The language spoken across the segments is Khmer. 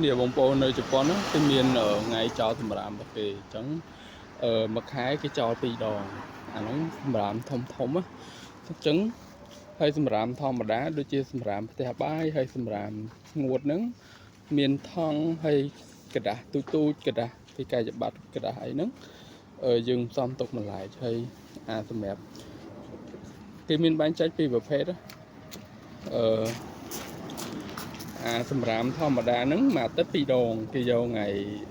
នេះបងប្អូននៅជប៉ុនហ្នឹងគេមានថ្ងៃចោលសម្រាមរបស់គេអញ្ចឹងមួយខែគេចោល2ដងអាហ្នឹងសម្រាមធំធំណាអញ្ចឹងហើយសម្រាមធម្មតាដូចជាសម្រាមផ្ទះបាយហើយសម្រាមស្ងួតហ្នឹងមានថង់ហើយក្រដាសទូចទូចក្រដាសពីកាយប័ត្រក្រដាសអីហ្នឹងយើងផ្សំទុកម្លែកហើយអាសម្រាប់គេមានបែងចែកពីរប្រភេទណាអឺ អាសម្រាមធម្មតាហ្នឹងមួយអាទិត្យពីរដងគេយកថ្ងៃ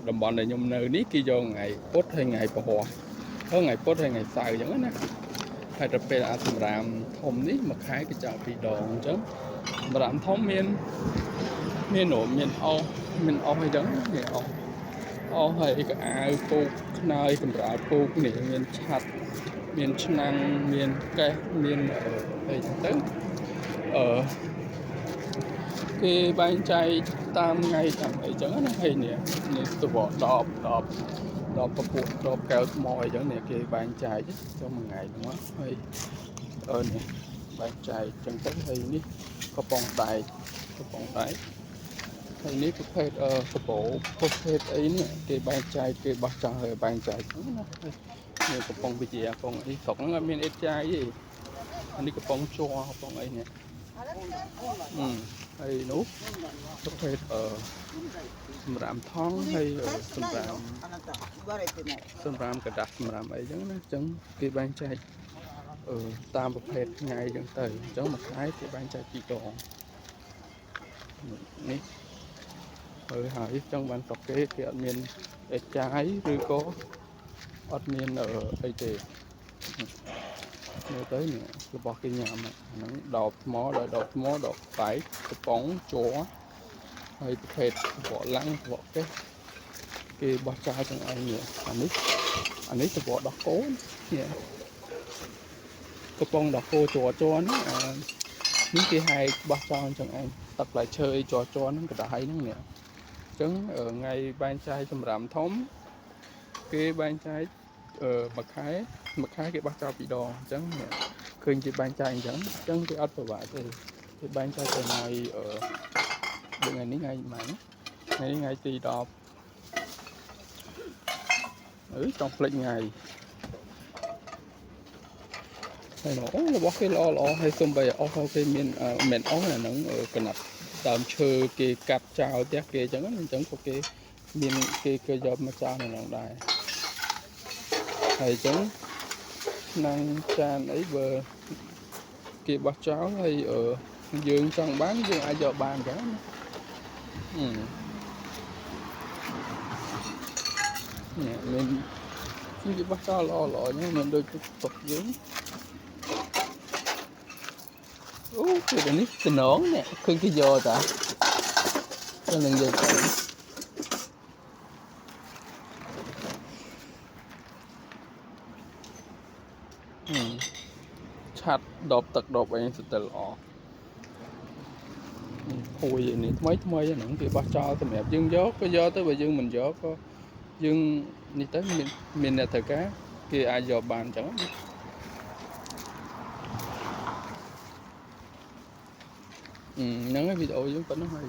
តំបន់ដែលខ្ញុំនៅនេះគេយកថ្ងៃពុធហើយថ្ងៃពហុហើយថ្ងៃពុធហើយថ្ងៃសៅរ៍អញ្ចឹងណាហើយដល់ពេលអាសម្រាមធំនេះមួយខែគេចោលពីរដងអញ្ចឹងសម្រាមធំមានមាននំមានអោសមានអោសអីចឹងនេះអោសអោសហើយកៅអៅពូកខ្នើយកម្រាលពូកនេះមានឆាត់មានឆ្នាំងមានកេះមានអីចឹងទៅអឺ គេបែងចែកតាមថ្ងៃតាមអីចឹងណាហើយនេះនេះសវដបដបដបពពួកដបកែវថ្មអីចឹងនេះគេបែងចែកចុះមួយថ្ងៃហ្នឹងហើយអឺនេះបែងចែកចឹងទៅហើយនេះកំប៉ុងដែកកំប៉ុងដែកហើយនេះប្រភេទអឺកបោប្រភេទអីនេះគេបែងចែកគេបោះចោលហើយបែងចែកហ្នឹងណាហើយនេះកំប៉ុងវិជាកំប៉ុងអីស្រុកហ្នឹងអត់មានអេតចាយទេអានេះកំប៉ុងជ័រកំប៉ុងអីនេះអឺហើយនោះ ប្រភេទអឺសម្រាមថង់ហើយសម្រាម あなた言われても សម្រាមកระដាសសម្រាមអីចឹងណាអញ្ចឹងគេបែងចែកអឺតាមប្រភេទថ្ងៃចឹងទៅអញ្ចឹងមួយខែគេបែងចែកពីរដងនេះមើលហើយអញ្ចឹងបានស្រុកគេគេអត់មានអេតចាយឬក៏អត់មានអីទេមើលទៅនេះរបស់គេញ៉ាំហ្នឹងដបថ្មដល់ដបថ្មដបបែកកំប៉ុងជ័រហើយប្រភេទសបកឡាំងសបកកេះគេបោះចោលទាំងឯងនេះអានេះអានេះសបកដោះគោនេះកំប៉ុងដោះគោជ័រជ័រហ្នឹងអានេះគេហែកបោះចោលចឹងឯងទឹកផ្លែឈើអីជ័រជ័រហ្នឹងកដៃហ្នឹងនេះអញ្ចឹងថ្ងៃបែងចែកសម្រាប់ធំគេបែងចែកអឺមួយខែមួយខែគេបោះចោលពីរដងអញ្ចឹងនេះឃើញគេបែងចែកអញ្ចឹងអញ្ចឹងគេអត់ប្រវាទេគេបែងចែកទៅថ្ងៃអឺដូចថ្ងៃនេះថ្ងៃប៉ុន្មានថ្ងៃនេះថ្ងៃទី10អឺចង់ភ្លេចថ្ងៃហើយអូរបស់គេល្អល្អហើយសំបីអស់គេមានមិនអស់អាហ្នឹងកណាត់ដើមឈើគេកាប់ចោលផ្ទះគេអញ្ចឹងអញ្ចឹងក៏គេមានគេក៏យកមកចោលនៅហ្នឹងដែរហើយអញ្ចឹងឆ្នាំងចានអីបើគេបោះចោលហើយយើងចង់បានយើងអាចយកបានអញ្ចឹងណានេះមានគេបោះចោលល្អល្អអញ្ចឹងមិនដូចទុកយើងអូគឺនេះតំណងនេះឃើញគេយកតាទៅនឹងយកទៅឆាត់ដបទឹកដបអីស្ទិលល្អភួយនេះថ្មីថ្មីហ្នឹងគេបោះចោលសម្រាប់យើងយកក៏យកទៅបើយើងមិនយកក៏យើងនេះទៅមានមានអ្នកត្រូវការគេអាចយកបានអញ្ចឹងណាហ្នឹងហើយវីដេអូយើងប៉ុណ្្នឹងហើយ